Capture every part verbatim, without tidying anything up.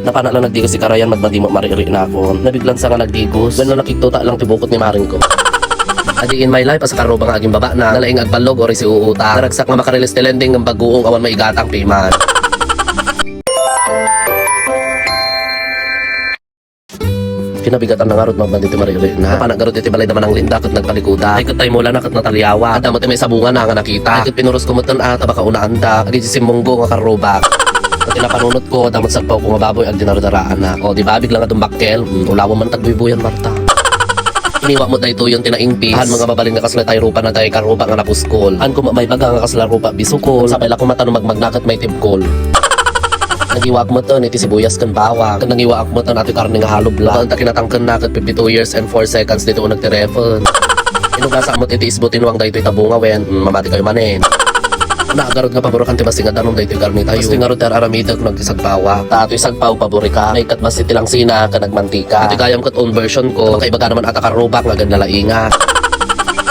Napana lang nagdigos ti karayan, madmadi met marikrik nakon. Nabiglansa nga nagdigos. Wenno nakigtuta lang ti bukot ni maringko. Adi in my life, as a karruba nga agimbaba na, nalaing agballog, uray si uuta. Naragsak nga makarilis ti lending ngem baguong awan maigatang piman. Kinabigatan na ngarud mapan ditoy marikrik na. Napana ngarud iti balay da Manang Linda ket nagpalikuda. Ay ket tay mula na ket nataliawa. Adda met ti maisabungan na nga nakita. Ay ket pinuros ko met a ta baka unaanda. Agi ti simmunggo nga karrubak. Ket ti napanunot ko, adda met sagpaw ko nga baboy agdi narudaraanna. O, di ba, bigla nga dumbakkel? Hmm, ulawa man tagbuybuyan, Marta. Iniwa met daytoy ti naingpis. Haan nga mabalin nga kasla tay rupa na tay karrubak nga napuskol. Haan ko met maibaga nga kasla rupa bisukol. Sapay la koma ta no magmagna ket maitibkol. Nagiwaak met iti sibuyas ken bawang. Ket nangiwaak met iti karne nga halubla. Babaen ta kinatangkenna ket fifty-two years and four seconds ditoy uneg ti refen. Inugasak met iti isbo ti nuang daytoy tabunga wen, mm, mamati kayo manen. Una, agarod nga paborakan ti basing a danum daytoy karne tayo. Kastoy ngarud ti ar-aramidek no agdi sagpawa. Ta atoy sagpaw, paborika. Naikkat bassit ti langsina ken agmantika. Iti gayam ket own version ko. Makaibagana man a ta karrubak nga agan nalainga.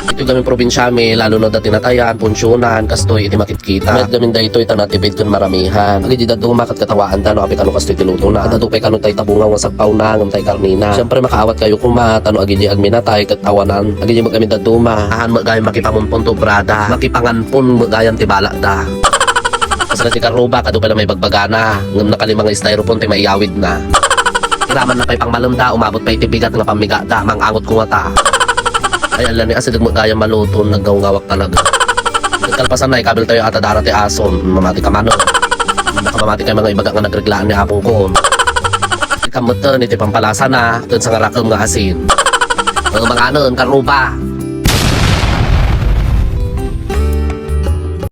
Iti gamin probinsiami, lalo no adda ti natayan, punsionan, kastoy iti makitkita. Met gamin daytoy ta natipid ken maramihan. Agidi dadduma ket katawaanda no apay kano kastoy ti lutona. Adda pay kano tay tabunga nga sagpawna ngem tay karnena. Siempre, makaawat kayo koma ta no agidi agminatay ket awanan. Agidi met gamin dadduma. Haan met gayam makipamunpon ti obrada. Makipanganpon met gayam ti balakda. Kasla ti karrubak, adu pay la maibagbagana. Ngem nakalima nga styrofoam ti maiawidna. Iramanna pay pangmalemda, umabot pay iti bigat nga pammigada, mang-angot ko ngata. Ay, ala ni asideg met gayam maluton, nagngawngawak talaga. Ket kalpasanna, ikabiltayo a ta dara ti ason, mamati ka manen. Baka mamati kay mga ibaga nga nagreglaan ni apongkon. Ikam met ken iti pampalasana, ken sangarakem nga asin. Manganen, karruba.